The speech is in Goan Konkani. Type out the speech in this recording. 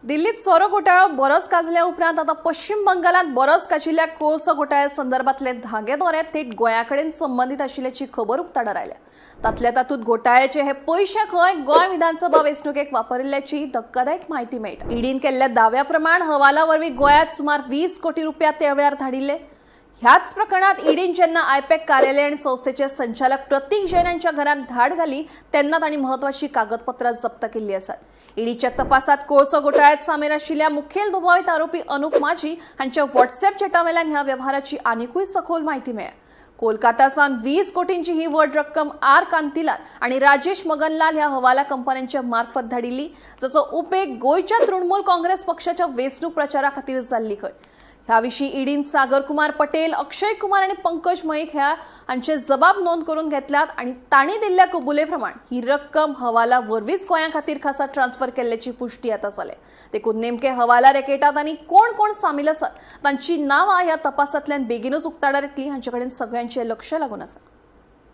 दिल्लीत सोरो घोटाळो बरोच गाजल्या उपरांत आतां पश्चिम बंगालांत बरोच गाजिल्ल्या कोळसो घोटाळ्या संदर्भातले धागे दोरे थेट गोंया कडेन संबंदीत आशिल्ल्याची खबर उक्ताडार आयल्या. तातल्या तातूंत घोटाळ्याचे हे पयशे खंय गोंय विधानसभा वेंचणुकेक वापरिल्ल्याची धक्कादायक म्हायती मेळटा. ईडीन केल्ल्या दाव्या प्रमाण हवाला वरवीं गोंयांत सुमार 20 कोटी रुपया त्या वेळार धाडिल्ले. ह्याच प्रकरणात ईडीन जेन्ना आयपॅक कार्यालय आनी संस्थेचे संचालक प्रतीक जैन यांच्या घरात धाड घाली तेन्ना तांणी महत्वाची कागदपत्रां जप्त केल्ली आसात. ईडीच्या तपासात कोळसो घोटाळ्यात सामील आशिल्ल्या मुखेल दुबावीत आरोपी अनुप माजी हांच्या व्हॉट्सअॅप चॅटावेल्यान ह्या व्यवहाराची आनिकूय सखोल म्हायती मेळ्ळ्या. कोलकाता सावन 20 कोटींची ही व्हड रक्कम आर कांतीलाल आणि राजेश मगनलाल ह्या हवाला कंपन्यांच्या मार्फत धाडिल्ली, जाचो उपेग गोंयच्या तृणमूल काँग्रेस पक्षाच्या वेंचणूक प्रचारा खातीर जाल्ली खंय. ह्या विशीं ईडीन सागर कुमार पटेल, अक्षय कुमार आणि पंकज मयेक ह्या हांचे जबाब नोंद करून घेतल्यात आणि तांणी दिल्ल्या कबुले प्रमाण ही रक्कम हवाला वरवींच गोंया खातीर खासा ट्रान्सफर केल्ल्याची पुष्टी आतां जाल्या. देखून नेमके हवाला रॅकेटात आनी कोण कोण सामील आसात तांची नांवां ह्या तपासांतल्यान बेगीनूच उक्ताडार येतली हांचे कडेन सगळ्यांचें लक्ष लागून आसा.